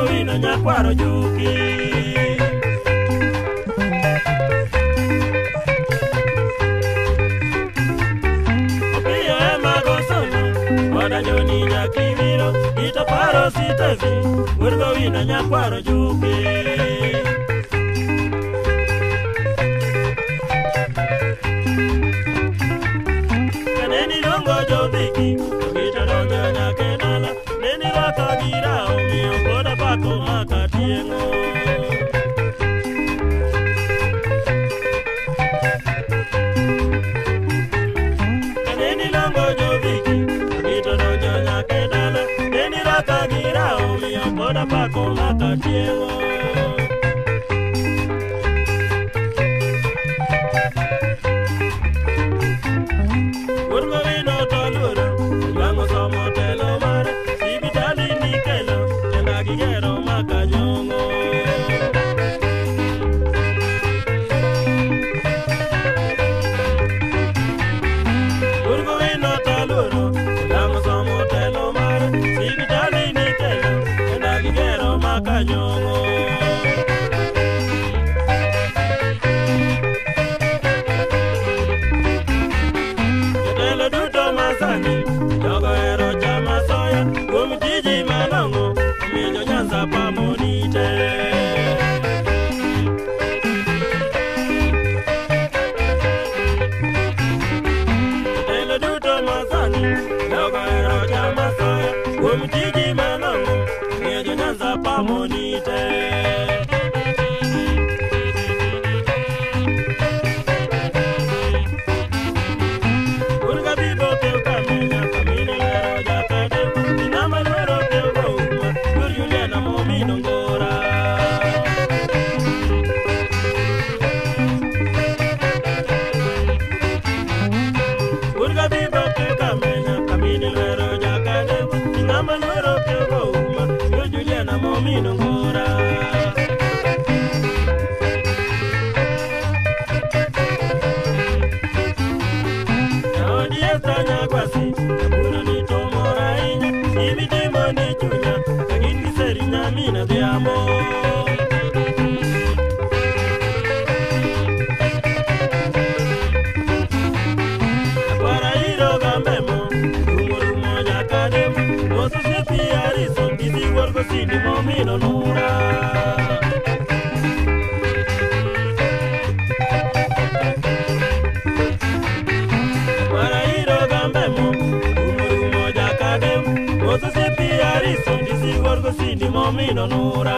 Wino nyakwaro juki. Opiyo ema gosono, koda Joni Nyakibiro, ito paro sitefi, wuod Gowino nyakwaro juki. Kaneni longo jodhiki, to gito donjo nyaka e dala, neni rwaka gira omiyo pod apako makatieng'o. Kaneni longo jodhiki, to gito donjo nyaka e dala, neni rwaka gira omiyo pod apako makatieng'o. Wuod Gowino to luoro, ojwang'o somo telo mare, sipitali nikelo, kendo gigero makanyong'o. Wuod Gowino to luoro, ojwang'o somo telo mare, sipitali nikelo, kendo gigero makanyong'o. Jotelo duto masani, jogo hero chamo asoya, kuom tiji malong'o, omiyo jo-Nyanza pamoni te. Jotelo duto masani, jogo hero chamo asoya, kuom tiji malong'o, omiyo jo-Nyanza pamoni te. Un gabibo keu kamenya, kamine lero jakade, inama lwero keu gouma, lur Juliana momino ngora. Un gabibo keu kamenya, kamine lwero jakade, inama lwero keu gouma, lur Juliana momino ngora. Jaodi Esta Nyakwasi, Aburo ni to mor ahinya, imitimo ni chunya, ka gin gi seri nyamin adhiambo. Akwara iro gambemo, rumo rumo nyakadem, moso siepi Harrison, kisi wuor gosindi momino nura. Akwara iro gambemo, rumo rumo jakadem, moso siepi Harrison, kisi wuor gosindi momino nura.